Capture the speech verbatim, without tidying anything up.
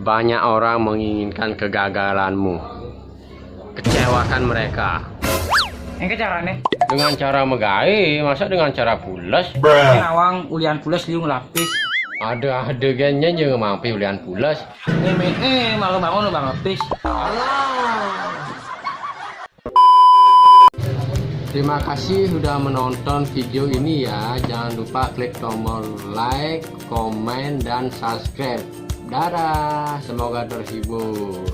Banyak orang menginginkan kegagalanmu. Kecewakan mereka. Engke carane? Dengan cara megawe, masa dengan cara pules? Nawang ulian pules liu ngelapis. Ada-ada genyen je ngemampi ulian pules. Ngeme eh malu bangun bang lepis. Terima kasih sudah menonton video ini ya. Jangan lupa klik tombol like, komen, dan subscribe. Dadah, semoga terhibur.